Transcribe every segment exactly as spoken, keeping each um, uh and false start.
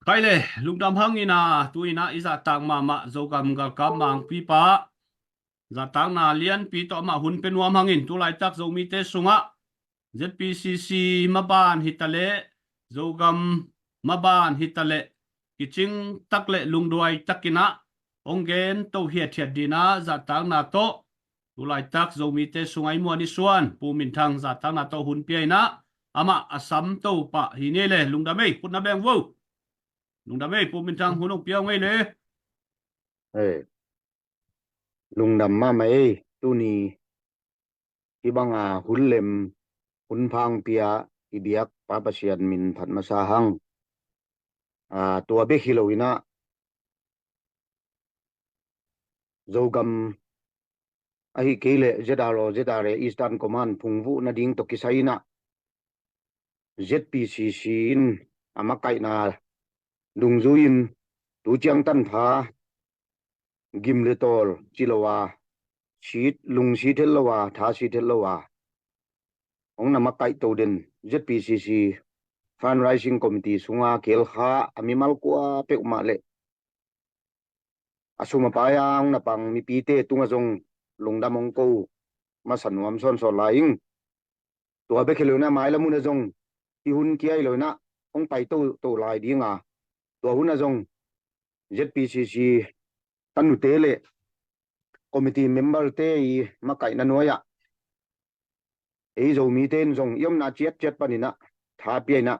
Khaile, lungdam hangin a, tu-in a i zahtak mahmah Zogam galkap mangpipa zahtakna lianpi tawh amah hun pia nuam hangin, tu laitak Zomite sungah Z P C C maban hitaleh, Zogam maban hitaleh, kicing tak le lungduai takin a hong gen to hiathiat dingin a zahtakna tawh tu laitak Zomite sungah i muan i suan Pu Min Thang zahtakna tawh hun pia in a, amah a sam to pah hi ni le. Lungdam ei, khut na beng vo. Lungdam ei, Pu Min Thang, hun hong pia ngei le. Ei, lungdam mahmah ei, tuni hih banga hun lem, hun pha hong pia i biak Pa Pasian min phat masa hang. A, tua bek hi lo-in a, Zogam ahih kei leh Z R O, Z R A, Eastern Command phungvuh nading tawh kisai in a, Z P C C in a makaihna dungzui-in tu ciang tanpha gim le tawl ci lo a, sit, lungsit het lo a, thasit het lo a, hong na makaih to den Z P C C Fundraising Committee sunga kelkha a mimal kua peuhmah le a sum a paai a hong na pang mipite tungah zong lungdam hong ko masa nuam sawnsawn lai ing. Tua bek hi lo-in a mailam hun ah zong hih hun kia hi lo-in a hong pai toto lai ding a, tua hun ah zong Z P C C tanute le committee member-te i makaihna nuai-ah ei Zomite in zong i omna ciatciat panin a tha pia in a,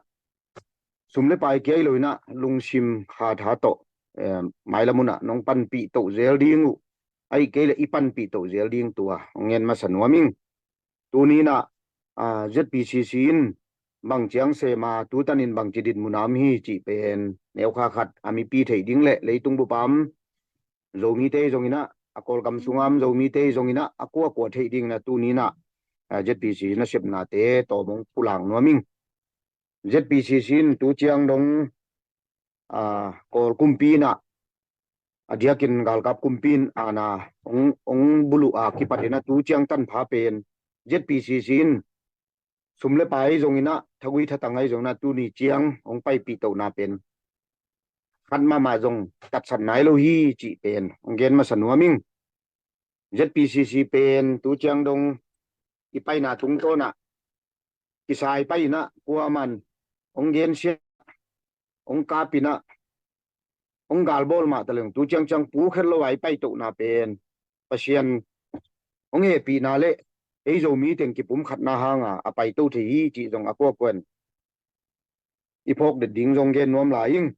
sum le paai kia hi lo-in a lungsim kha tha tawh, eh, mailam hun ah nong panpih to zel ding uh, ahih kei leh i panpih to zel ding tua hong ngen masa nuam ing. Tuni-in a, a, Z P C C in bang ciang sem a, tu tanin bangci dinmun a om hi cih pen neukha khat a mipi theih ding le leitung bup a om Zomite zongin a, a Kawlgam sunga om Zomite zongin a, a kuakua theih dingin a tuni-in a, a, Z P C C nasepnate tawm hong pulak nuam ing. Z P C C in tu ciang dong, a, Kawl kumpi in a, a diakin galkap kumpi in a na hong, hong buluh a kipatin a tu ciang tanpha pen Z P C C in sum le paai zongin a, thagui thatang ahi zongin a, tuni ciang hong paipih tohna pen khat mahmah zong tatsat nai lo hi cih pen hong gen masa nuam ing. Z P C C pen tu ciang dong i paina tungtawn ah kisai pai in a, kuaman hong gensia, hong kap in a, hong galbawl mah taleng tu ciangciang pukhet lo a i paitohna pen Pasian hong hehpihna le ei Zomi teng kipumkhatna hanga a paito thei hi cih zong a kuakuan i phawk det ding zong gen nuam lai ing.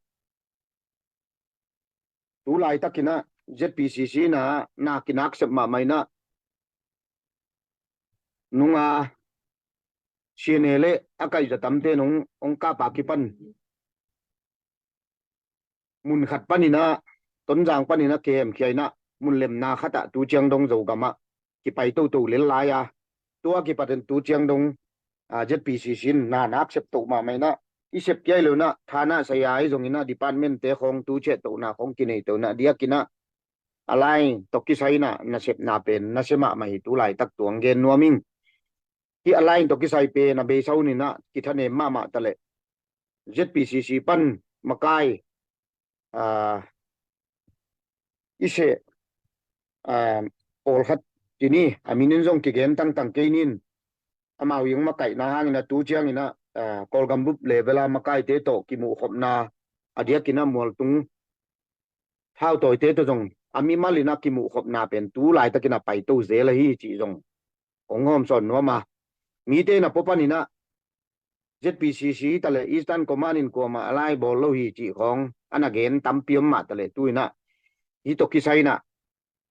Tu laitakin a Z P C C na, na kinak sep mahmah in a, nunga C N A le a kaihza tamte in hong, hong kap a kipan mun khat panin a, Tonzang panin a kihemkhia in a, mun lemna khat ah tu ciang dong Zogam ah kipai toto lel lai a, tua kipatin tu ciang dong, a, Z P C C in na nak sep to mahmah in a, i sep kia hi lo in a, thana saya ahi zongin a, department-te khawng tu ciah tohna khawng kinei to in a, diakin a, a line tawh kisai in a nasepna pen nasia mahmah hi tu laitak tua hong gen nuam ing. Hih a line tawh kisai pen a beisa hun in a kithanem mahmah taleh Z P C C pan makai, a, i seh, a, pawlkhat ci ni, a min in zong kigen tangtang kei ning, amau i hong makaihna hangin a tu ciangin a, a, Kawlgam bup level a makaite tawh kimuhkhopna, a diakin a mualtung thautawite tawh zong a mimal in a kimuhkhopna pen tu laitakin a paito zel ahi cih zong kong hawmsawn nuam a, mite na pua panin a Z P C C taleh Eastern Command in kuamah a lai bawl lo hi cih khawng a na gen tampi om mah taleh tu in a, hih tawh kisai in a,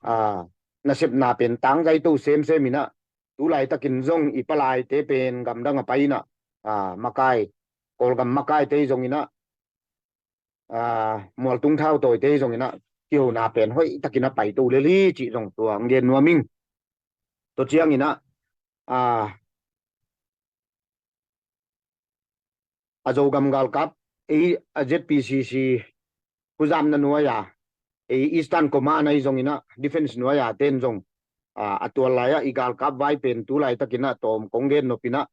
a, nasepna pen tangzai to semsem in a, tu laitakin zong i palaite pen gamdang a pai in a, a, makai, Kawlgam makaite zongin a, a, mualtung thautawite zongin a kihona pen hoihtakin a paito lel hi cih zong tua hong gen nuam ing. Tua ciangin a, a, a Zogam galkap, ei a Z P C C huzamna nuai a, ei Eastern Command ahi zongin a, defense nuai a ten zong, a, a tual lai a i galkap vai pen tu laitakin a tawm kong gen nop in a,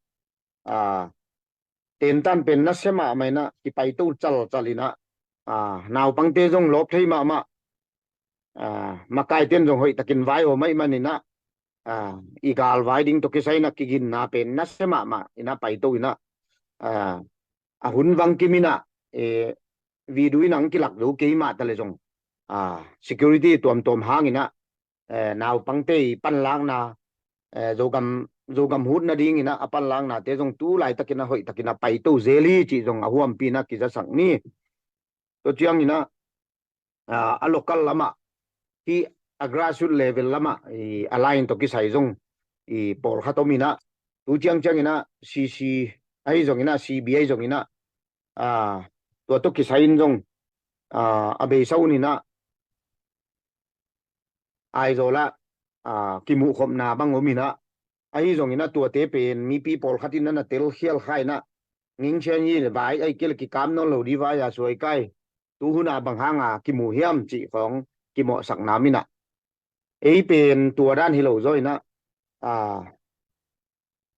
a, tentan pen nasia mahmah in a kipaito calcal in a, naupangte zong lawp thei mahmah, makaite in zong hoih takin vai om ahih manin ah, i galvai ding tawh kisai in ah kiginna pen nasia mahmah in ah paito in ah, a hun vang kim in ah, video in ah hong kilak zo kei mah ta leh zong, security tuamtuam hangin ah, naupangte i panlakna, Zogam, Zogam hut nadingin ah a panlaknate zong tu laitakin ah hoih takin ah paito zel hi cih zong a huampi in ah kizasak ni. Tua ciangin ah, a local lamah, hih a grassroot level lamah a line tawh kisai zong pawlkhat om in ah, tu ciangciangin ah C C ahi zongin ah, C B ahi zongin ah, tua tawh kisai in zong a beisa un in ah, Aizawl ah kimuhkhopna bang om in ah, ahi zongin ah tuate pen mipi pawlkhat in ah na telkhial kha in ah, Ngeng Sian Yi vai ahih kei leh kikam nawn lo ding vai a suai kai, tu hun ah bang hanga kimu hiam cih khawng kimawhsakna om in ah, ei pen tua dan hi lo zaw in ah,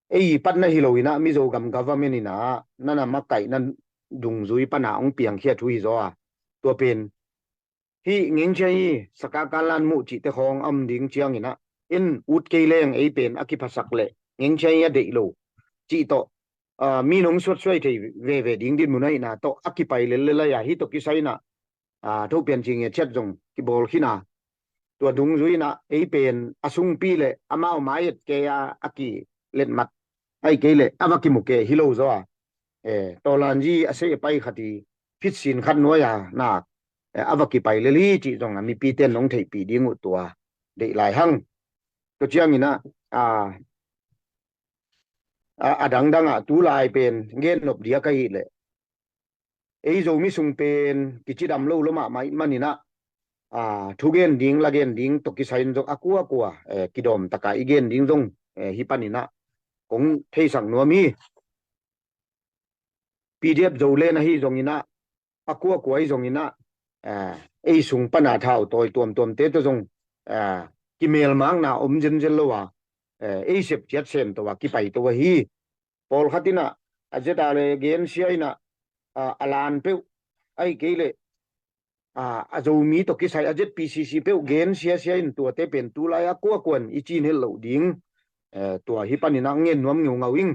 ei i patna hi lo in ah, Mizo gam government in ah na na makaihna dungzui pan a hong piangkhia thu hi zaw a, tua pen hih Ngeng Sian Yi, Saka Kanlan Muh cihte khawng a om ding ciangin ah, en ut kei leng ei pen a kiphasak leh Ngeng Sian Yi a deih lo cih tawh mi in hong suatsuai thei veve ding dinmun ahihna tawh a kipai lel lel a, hih tawh kisai in ah, Thopian Cing Ngiat Ciat zong kibawl khin a, tua dungzui in ah ei pen a sungpi leh amau mai et kei a a kiletmat ahih kei leh a va kimu kei hi lo zaw a, Tawlanzi a seh a pai khat i phitsin khat nuai a nak a va kipai lel hi cih zong a mipite in hong theihpih ding uh tua deih lai hang. Tua ciangin ah, a dangdang ah tu lai pen gen nop diak ahih leh, ei Zomi sung pen kicidam lo lua mahmah ahih manin ah, thugen ding, lagen ding tawh kisai in zong a kuakua kidawm taka i gen ding zong hih panin ah kong theisak nuam hi. P D F Zoland ahi zongin ah, a kuakua ahi zongin ah, ei sung pan a thau tawi tuamtuamte tawh zong kimelmakna om zenzen lo a, ei sep ciat sem to a kipai to ahi. Pawlkhat in ah a Z R A gensia in ah, a lan peuh ahih kei leh a Zomi tawh kisai a Z P C C peuh gensia sia in tuate pen tu lai a kuakua in i cin het loh ding, tua hih panin ah ngen nuam ngeungau ing.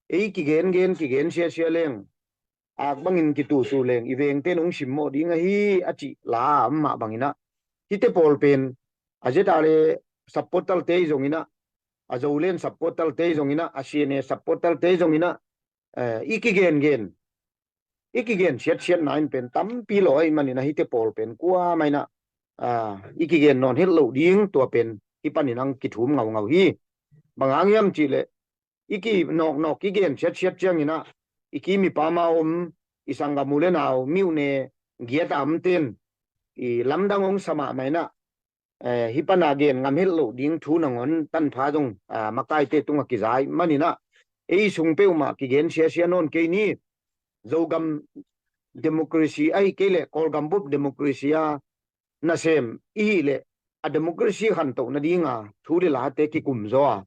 Ei kigengen kigensia sia leng, ak bangin kituhtuh leng i vengte in hong simmawh ding ahi a cih la a om mah bangin ah, hihte pawl pen a Z R A supporterte ahi zongin ah, a Zoland supporterte ahi zongin ah, a C N A supporterte ahi zongin ah, i kigengen, i kigen siatsiatna in pen tampi lawh ahih manin ah hihte pawl pen kuamah in ah i kigen nawn het loh ding tua pen hih panin ah kithum ngaungau hi. Bang hang hiam cih leh, i kinawknawk i gen siatsiat ciangin ah, i kim i pam a om, i sanggam u le nau, myone giat a omte in i lamdang hong sa mahmah in ah, hih pan a gen ngam het loh ding thu nangawn tanpha zong makaite tungah kiza ahih manin ah, ei sung peuhmah kigen siasia nawn kei ni. Zogam democracy ahih kei leh Kawlgam bup democracy a nasem i hih leh, a democracy khantoh nadinga thu le late kikum zaw a,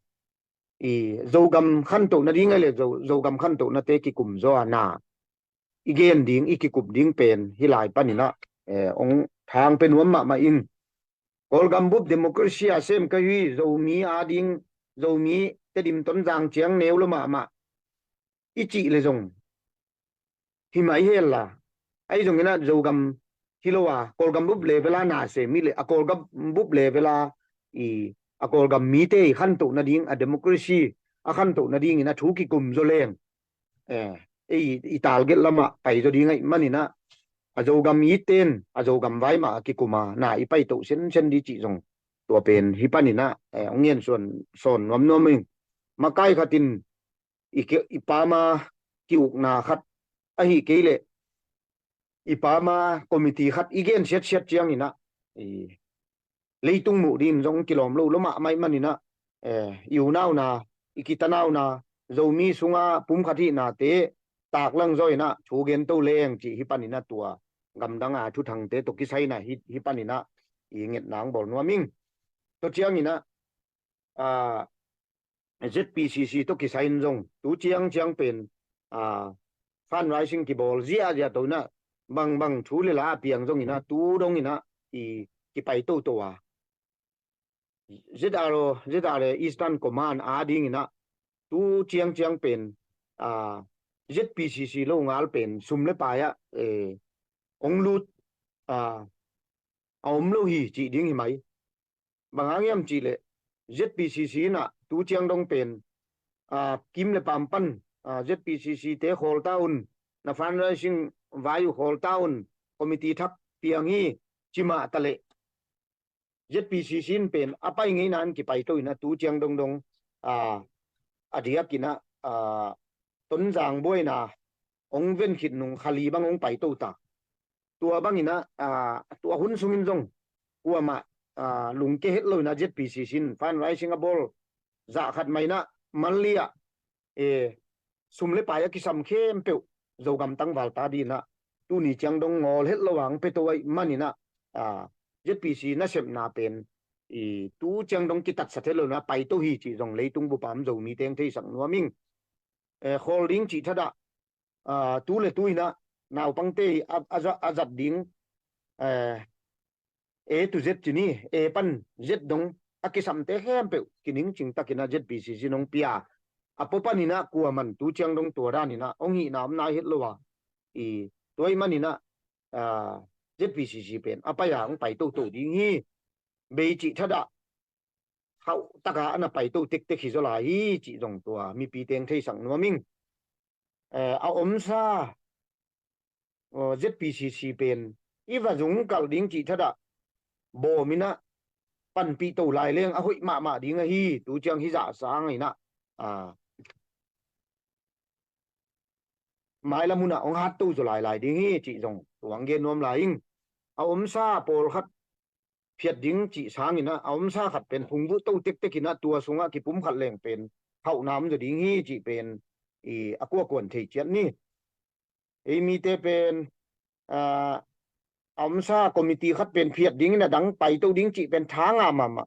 i Zogam khantoh nading ahih leh Zo, Zogam khantoh nate kikum zaw a, na i gen ding, i kikup ding pen hih lai panin ah hong thang pe nuam mahmah ing. Kawlgam bup democracy a sem ka hi, Zomi a ding, Zomi Tedim, Tonzang ciang neu lua mahmah i cih leh zong hi mah i hel a, ahi zongin ah Zogam hi lo a, Kawlgam bup level a na sem i leh, a Kawlgam bup level a, i, a Kawlgam mite i khantoh nading, a democracy a khantoh nadingin a thu kikum zaw leng, ei i target lamah pai zaw ding ahih manin ah, a Zogam itte in a Zogam vai mah a kikum a, na i paitoh sensen ding cih zong tua pen hih panin ah hong ngen sawn nuamnuam ing. Makai khat in i pam a ki-ukna khat ahih kei leh, i pam a committee khat i gen siatsiat ciangin ah, leitung muh dingin zong kilawm lo lua mahmah ahih manin ah, i unauna, i kitanauna, Zomi sunga pumkhat hihnate taklang zaw in ah thu gen to leng cih hih panin ah tua gamdang a thuthangte tawh kisai in ah hih, hih panin ah i ngetna hong bawl nuam ing. Tua ciangin ah, Z P C C tawh kisai in zong tu ciangciang pen fundraising kibawl ziahziah to in ah, bangbang thu le la a piang zongin ah tu dongin ah i kipai toto a, Z R O, Z R A Eastern Command a dingin ah tu ciangciang pen, a, Z P C C lo ngal pen sum le pai ah, eh, ong lut, a, a om lo hi cih ding hi mai. Bang hang hiam cih leh Z P C C in ah tu ciang dong pen, a, kim le pam pan, a, Z P C C te khawl ta un, na fundraising vai uh khawl ta un, committee thak piang hi, ci mah ta leh Z P C C in pen a pai ngeina in kipai to in ah tu ciang dongdong, a, a diakin ah, a, Tonzang buaina ong ven khit nung kha li bang ong pai to ta. Tua bangin ah, a, tua hun sungin zong kuamah, a, lungke het lo in ah Z P C C in fundraising a bawl zah khat mah in ah man li ah, e, sum le pai a kisam khempeuh Zogam tangval ta dingin ah tuni ciang dong ngawl het lo a ong pia to ahih manin ah, a, Z P C nasepna pen i tu ciang dong kitatsat het lo in ah pai to hi cih zong leitung bup a om Zomite ong theisak nuam ing. Eh, khawl ding cih thadah, a, tu le tu in ah naupangte a, a za-, a zat ding, eh, A to Z ci ni, A pan Z dong a kisamte khempeuh kiningcing takin ah Z P C C in ong pia. A pua panin ah kuaman tu ciang dong tua danin ah ong hihna om nai het lo a, i tua ahih manin ah, a, Z P C C pen a pai a ong pai toto ding hi. Bei cih thadah hauh taka a na pai to tektek hi zaw lai hi cih zong tua mipite ong theisak nuam ing. Eh, a omsa, eh, Z P C C pen i va zung kalh ding cih thadah bawm in ah panpih to lai leng a hoih mahmah ding ahi, tu ciang hih zah sangin ah, a, mailam hun ah ong hat to zaw lailai ding hi cih zong tua ong gen nuam lai ing. A omsa pawlkhat phiat ding cih sangin ah a omsa khat pen phungvuh to tektek in ah tua sungah kipumkhat leng pen hauhna om zaw ding hi cih pen i a kuakuan thei ciat ni. Ei mite pen, a, a omsa committee khat pen phiat dingin a dang pai to ding cih pen tha ngah mahmah.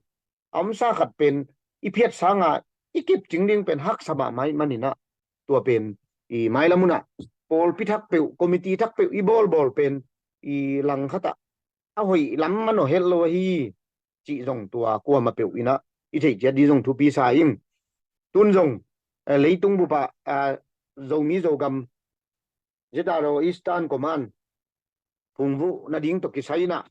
A omsa khat pen i phiat sanga i kipcing ding pen haksa mahmah ahih manin ah tua pen i mailam hun ah pawlpi thak peuh, committee thak peuh i bawlbawl pen i langkhat ah a hoih lam manawh het lo ahi cih zong tua kuamah peuh in ah i theih ciat ding zong thupi sa ing. Tun zong, eh, leitung bup ah, ah, Zomi Zogam Z R O Eastern Command phungvuh nading tawh kisai in ah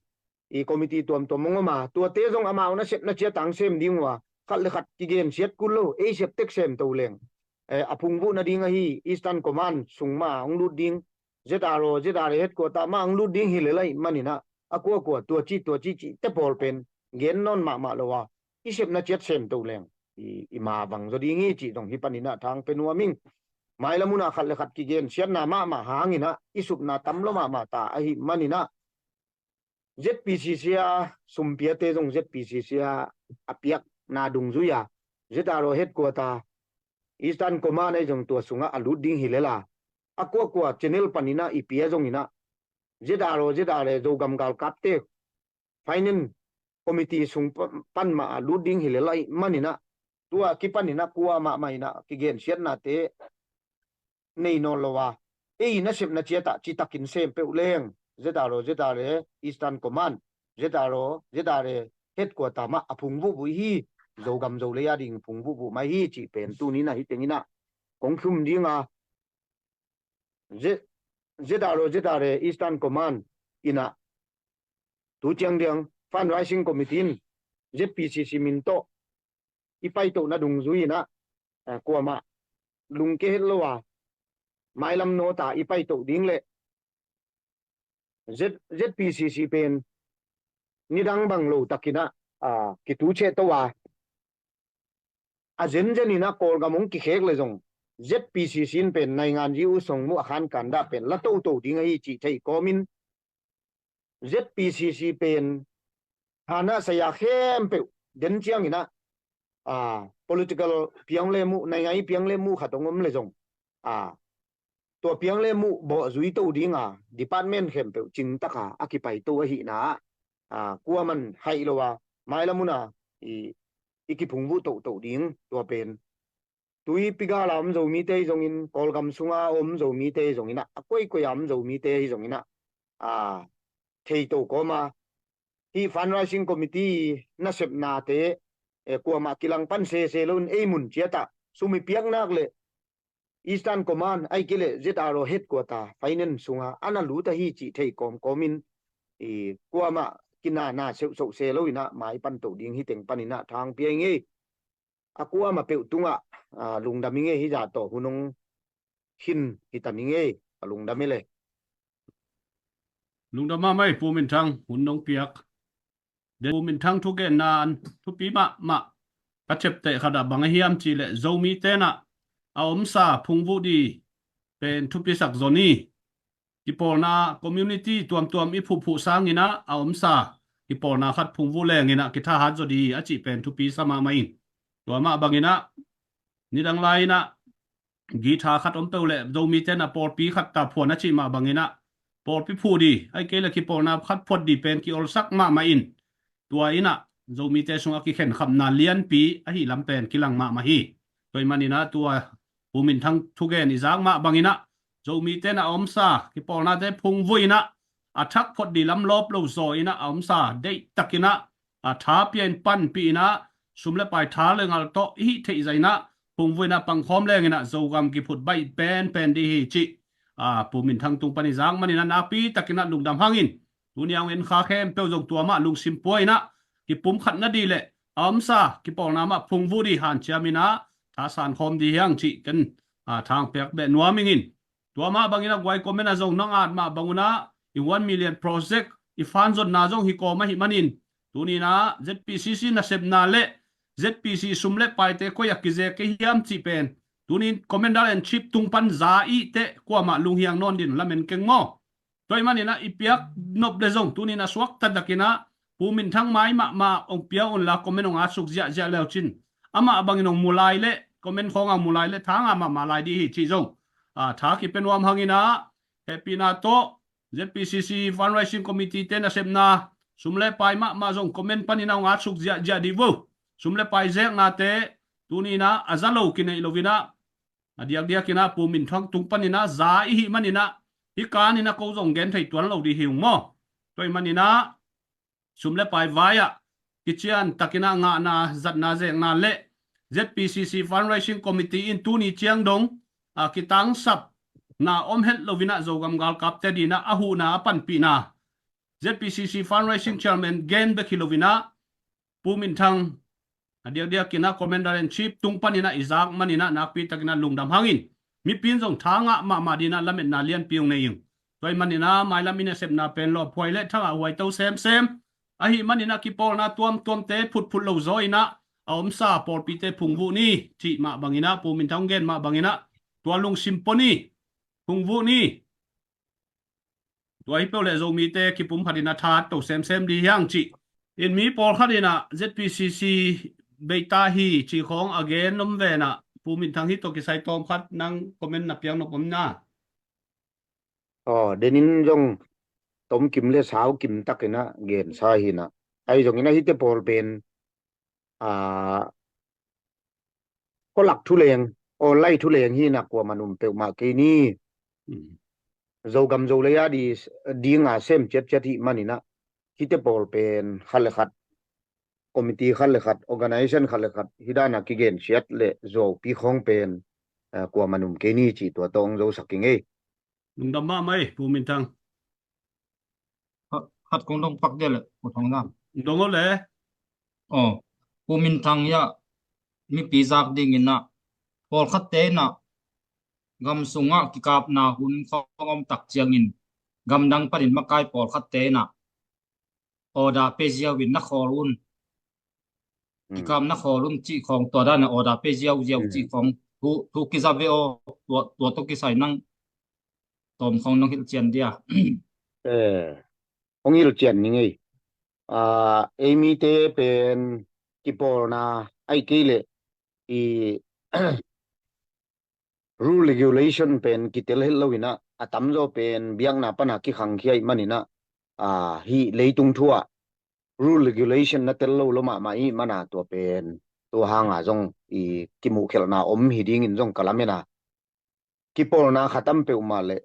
i committee tuamtuam ong om a, tuate zong amau nasepna ciat a ong sem ding uh a, khat le khat kigensiat kul lo, ei sep tek sem to leng, eh, a phungvuh nading ahi Eastern Command sung mah a ong lut ding, Z R O, Z R A headquarter mah a ong lut ding hi lel ahih manin ah a kuakua tua ci tua ci cihte pawl pen gen nawn mahmah lo a, i sepna ciat sem to leng i, i mavang zaw ding hi cih zong hih panin ah thang pia nuam ing. Mailam hun ah khat le khat kigensiatna mahmah hangin ah i supna tam lo mahmah ta ahih manin ah Z P C C a sumpiate zong Z P C C a a piakna dungzui a, Z R O headquarter, Eastern Command ahi zong tua sungah a lut ding hi lel a, a kuakua channel panin ah i pia zongin ah Z R O, Z R A, Zogam galkapte finance committee sung pa-, pan mah a lut ding hi lel ahih manin ah tua kipanin ah kuamah mah in ah kigensiatnate nei nawn lo a, ei nasepna ciat ah citakin sem peuh leng Z R O, Z R A Eastern Command, Z R O, Z R A headquarter mah a phungvuhvuh hi, Zogam Zolei a ding phungvuhvuh mai hi cih pen tuni in ah hih tengin ah kong thum ding a, Z-, Z R O, Z R A Eastern Command in ah tu ciang dong fundraising committee in Z P C C min tawh i paitohna dungzui in ah, eh, kuamah lungke het lo a, mailam nawt a i paitoh ding le Z-, Z P C C pen nidang bang lo takin ah, ah, kituciah to a, a zenzen in ah Kawlgam hong kikhek le zong Z P C C in pen naingan zi u song mu a khankan dah pen la toto ding ahi cih thei kawmin Z P C C pen thanah saya khempeuh den ciangin ah, ah, political piang le muh, naingai piang le muh khat hong om le zong, ah, tua piang le muh bawh zui to ding a, department khempeuh cingtak a a kipai to ahihna ah, ah, kuaman haih lo a, mailam hun a i, i kiphungvuh tohtoh ding tua pen. Tuipi gal a om Zomite hi zongin, Kawlgam sunga om Zomite hi zongin ah, a koikoi a om Zomite hi zongin ah, a, thei to kawma, hih fundraising committee nasepnate, eh, kuamah kilang pan sese loin ei mun ciatah sum i piak nak le Eastern Command, ahih kei leh Z R O headquarter finance sunga a na lut ahi cih thei kawmkawmin, i kuamah kinana seuhsoh se loinah mai pan to ding hi teng paninah thang pia i ngei. A kuamah peuh tungah, a, lungdam i ngei, hizah tawh hun hong khin hi ta ni ngei. A lungdam i le. Lungdam mahmah i Pu Min Thang, hun nong piak. Pu Min Thang thugenna an thupi mahmah ka ciapteh khat ah bang a hiam cih leh Zomi tenah a omsa phungvuh di pen thupisak zaw ni. Kipawlna community tuamtuam i phuhphuh sanginah a omsa kipawlna khat phungvuh lenginah kithahat zaw di a cih pen thupi sa mahmah in. Tua mah banginah nidang lai-inah guitar khat om peuh leh Zomi tenah pawlpi khat ta phuan a cih mah banginah pawlpi phuh di, ahih kei leh kipawlna khat phuat di pen kiolsak mahmah in. Tua inah Zomite sungah kikhenkhapna lianpi ahi lam pen kilang mahmah hi. Tua ahih maninah tua Pu Min Thang thugen i zak mah banginah Zomi tenah a omsa kipawlnate phungvuh inah a thak phuat di lam lawp lo zaw inah a omsa deihtakinah a tha pia in panpih inah sum le pai tha le ngal tawh i hih theih zah inah phungvuh inah pangkhawm lenginah Zogam kiphut baih penpen di hi cih, a, Pu Min Thang tung pan i zak maninah nakpi takinah lungdam hangin tuni a hong en kha khempeuh zong tua mah lungsim pua inah kipumkhat na di le a omsa kipawlna mah phungvuh di hanciam inah thasan khawm di hiang cih ken, a, thang piak beh nuam ingin. Tua mah bangin a guai comment a zong nang at mah bangunah i one million project i fanzonna zong hi kawm ahi manin tuninah Z P C C nasepna le Z P C sum le paite koi a kizek kei hiam cih pen tunin Commander in Chief tung pan za ihteh kuamah lunghiang nawn din lamen keng maw? Tua ahih maninah i piak nop le zong tunin a suakta takinah Pu Min Thang mai mahmah hong pia unla comment hong atsuk ziahziah leucin amah bangin hong mu lai le comment khawng a hong mu lai le thangah mahmah lai di hi cih zong, a, tha kipia nuam hanginah hehpihna tawh Z P C C Fundraising Committee te nasepna sum le pai mahmah zong comment paninah hong atsuk ziahziah di vo. Sum le pai zeknate tuninah a za lo kineih loinah a diakdiakinah Pu Min Thang tung paninah za i hih maninah hih kaninah ko zong gen thei tuan lo di hi ung maw? Tua ahih maninah sum le pai vai-ah kician takinah ngahna zatna zekna le Z P C C Fundraising Committee in tuni ciang dong, a, kitangsapna om het loinah Zogam galkapte dinah a huhna a panpihna Z P C C Fundraising Chairman gen bek hi loinah Pu Min Thang a diakdiakinah Commander in Chief tung paninah i zak maninah nakpi takinah lungdam hangin mipi in zong thangah mahmah dinah lametna lianpi hong nei ing. Tua ahih maninah mailam i nasepna pen lawphuai le thangah huaito semsem ahi maninah kipawlna tuamtuamte phutphut lo zaw inah a omsa pawlpite phungvuh ni cih mah banginah Pu Min Thang gen mah banginah tua lungsim pua ni, phungvuh ni. Tua hi peuh leh Zomite kipumkhat inah thahat to semsem di hiang cih in mi pawlkhat inah Z P C C beita hi cih khawng a gen om venah Pu Min Thang hih tawh kisai tawmkhat nang comment na piak nop om na. Aw, denin zong tomkim le saukim takinah gensa hinah ahi zongin a hihte pawl pen, a, khualak thuleng, online thuleng hinah kuaman um peuhmah kei ni. Zogam Zolei a di dinga sem ciatciat hih maninah hihte pawl pen khat le khat committee khat le khat, organization khat le khat hih dana kigensiat le zuaupi khawng pen, eh, kuaman um kei ni cih tua tawh hong zosak i ngei. Lungdam mahmah ei Pu Min Thang. Khat kong dong pak dia le Pu Thang Zam. Dong o le. Aw, Pu Min Thang ya mipi zak dinginah pawlkhatte inah gam sungah kikapna hun khawng om tak ciangin gamdang panin makai pawlkhatte inah order pe ziau in na khawl un. Kikap na khawl un cih khawng tua dana order pe ziauziau cih khawng thu, thu kiza ve aw, tua, tua tawh kisai nang tawm khawng nong hilhcian dia. Eh, hong hilhcian ni ngei. Ah, ei mite pen kipawlna ahi kei leh i rule regulation pen kitel het loinah a tamzaw pen biakna pana kikhangkhia ih maninah, ah, hih leitung thu ah rule regulation na tel lo lo mahmah ih mana tua pen tua hanga zong i kimuhkhelhna om hi dingin zong ka lamena. Kipawlna khat om peuhmah le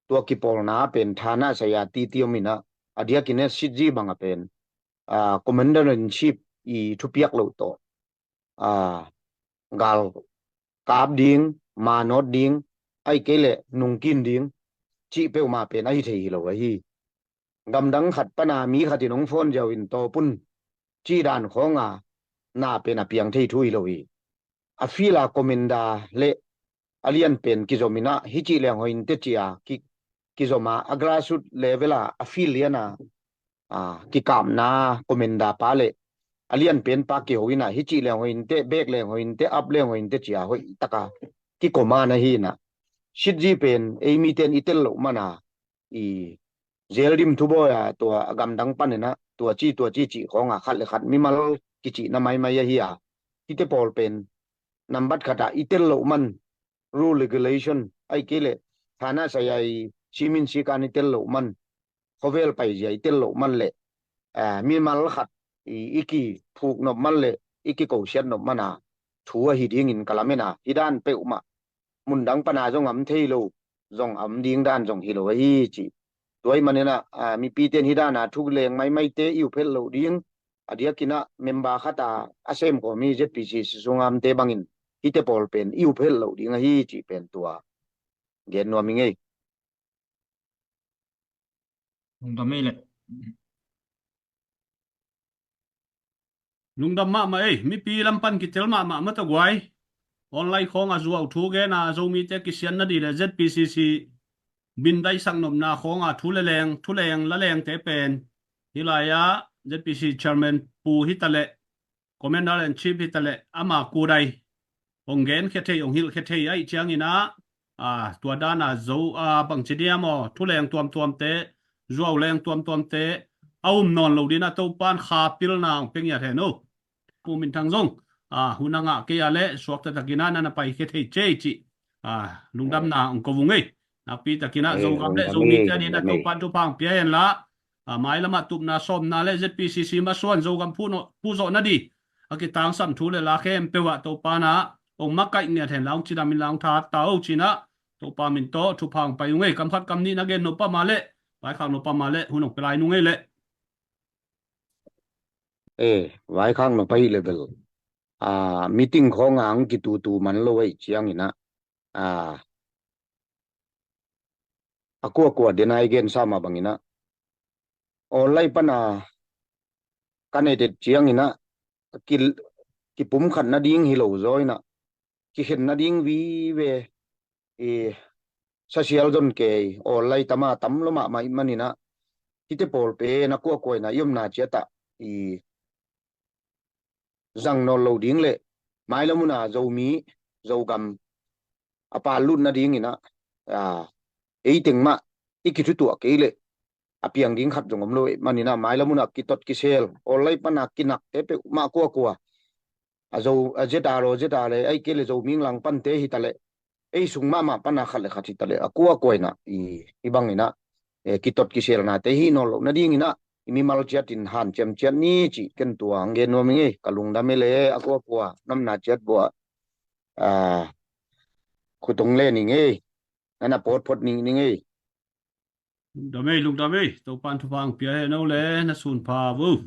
tua kipawlna pen thana saya titi om inah, a diakin a sitzi banga pen, ah, commander in chief i thupiak loh tawh, ah, gal kap ding, manawt ding, ai kei leh nungkin ding cih peuhmah pen ahi thei hi lo ahi. Gamdang khat pana mi khatin hong phone ziau in tawpun cih dan khawnga na pen a piang thei thu hi lo hi. A field a commander le a lianpen kizom inah hih cih leng hoih inteh cia ki, kizom a, a grassroot level a, a field liana, a, kikapna commander pa le a lianpen pa kiho inah hih cih leng hoih inteh, back leng hoih inteh, up leng hoih inteh cia hoih taka kikoma na hi inah. Sitzi pen ei miten i tel loh mana i zel dim thubawi a tua a gamdang paninah tua ci tua ci cih khawnga khat le khat mimal kicihna maimai ahi a, hihte pawl pen nambat khatah i tel loh man rule regulation ai kei leh thana saya i simin sikan i tel loh man, khovel paizia i tel loh man le, eh, mimal khat i, i kiphuk nop man le i kikosiat nop mana thu ahi dingin ka lamena, hih dan peuhmah mundang pana zong am thei lo, zong am ding dan zong hi lo ahi ci. Tua ih maninah, ah, mipite in hih dana thu leng maimaite i uphelh loh ding, a diakinah member khata a semkhawm hi Z P C C sunga amte bangin hihte pawl pen i uphelh loh ding ahi cih pen tua gen nuam i ngei. Lungdam ei leh. Lungdam mahmah ei, mipi lam pan kitel mahmah mata guai. Online khawnga zuau thu gena Zomite kisianna dih le Z P C C bindaisak nopna khawnga thu le leng, thu leng la lengte pen hih lai-ah Z P C chairman pu hitaleh, commander in chief hitaleh ama kudai hong genkhia thei, hong hilhkhia thei aih cianginah, a, tua dana zo, a, bangci dia maw, thu leng tuamtuamte, zuau leng tuamtuamte a um nawn lo dinah Topan kha pilna hong pia ngiat hen uh. Pu Min Thang zong, a, hun a ngah kei a leh suakta takinah nana paikhia thei cei cih, a, lungdamna hong ko vung ei. Nakpi takinah Zogam le Zomite aninah Topan thupha hong pia henla, a, mailamah tupna sawmna le Z P C C masuan Zogam phu zawh nadih a kitangsam thu le la khempeuh ah Topanah hong makaih ngiat henla hong cidam inla hong thahat ta uh cinah Topa min tawh thupha hong pai uh ngei. Kam khat kam nih na gen nop pah mah leh, vaikhak nop pah mah leh, hun hong pia lai nung ei leh. Eh, vaikhak nop pah hi leh bel, a, meeting khawnga hong kitutu man lo aih cianginah, a, a kuakua dena i gensa mah banginah online pana ka nedet cianginah ki, kipumkhat nading hi lo zaw inah kikhen nading vive i sasial zon kei online tama tam lo mahmah ih maninah hihte pawl pen a kuakua inah i omna ciatah i zang nawn lo ding le mailam huna Zomi, Zogam a pal lut nadinginah, a, ei teng mah i kithutuah kei le a piang ding khat zong om lo ih maninah mailam huna kitot kisel online pana kinakte peuhmah kuakua, a Zo, a Z R aw, Z R le aih kei le Zoming lang pante hitaleh, ei sung mahmah pana khat le khat hitaleh a kuakua inah i, i banginah, eh, kitot kiselnate hi nawn loh nadinginah i mimal ciatin hanciam ciat ni cih ken tua hong gen nuam i ngei. Ka lungdam ei leh a kuakua nomna ciat buah, a, khut hong len i ngei. Nana pawtphot ni i ngei. Lungdam ei, lungdam ei. Topan thupha hong pia hen uh leh na sunpha uh.